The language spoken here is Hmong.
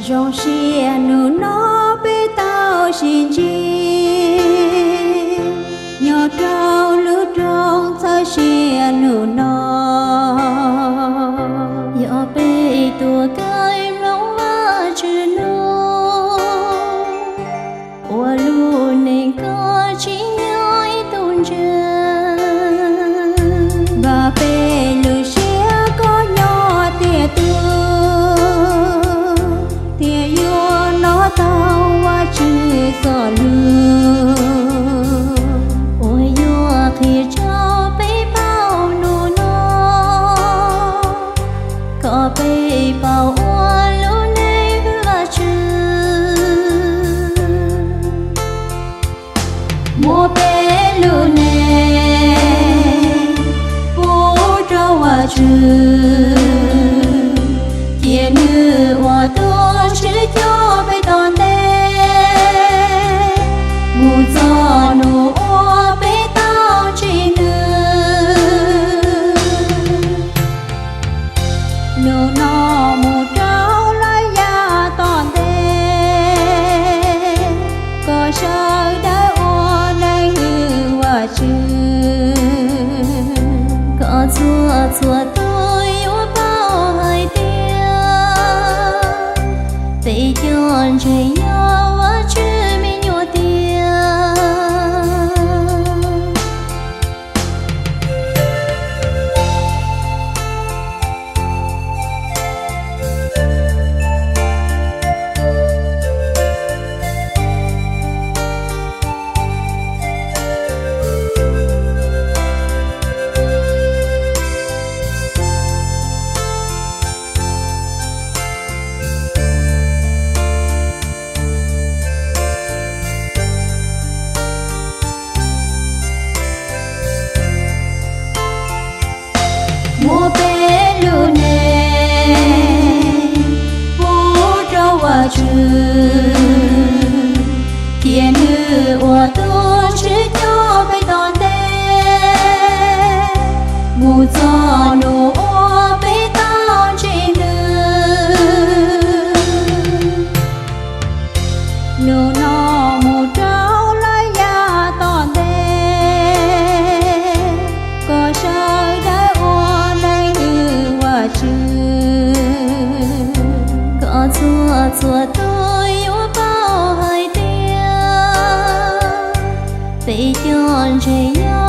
Zoo siab hnub no peb tau sib ntsib, nyob rau lub rooj txhawb siab hnub no. Yog peb tuaj kawm mloog Vajtswv lus, ua lub neej kom tsim nyog ib tug ntseeg. Npaj peb lub siab kom nyob tiav tug, thiaj yuav hnov tau Vajtswv txoj lus uas yuav qhia rau peb paub hnub no, kom peb paub ua lub neej Vajtswv. Muab peb lub neej pub rau Vajtswv, cia nws ua tus tswv coj peb tom ntej mus txog hnub uas peb tau ntsib nws. Hnub no mus rau lawm yav tom ntej, kom sawv daws ua neej hwm Vajtswv. Kom txhua txhua tus yuav paub hais tias peb cov ntseeg yog Vajtswv me nyuam tiag. Muab peb lub neej pub rau Vajtswv, cia nws ua tus tswv coj peb tom ntej mus txog hnub uas peb tau ntsib nws. Hnub no mus rau lawm yav tom ntej, kom sawv daws ua neej hwm Vajtswv. Kom txhua txhua tus yuav paub hais tias peb cov ntseeg yog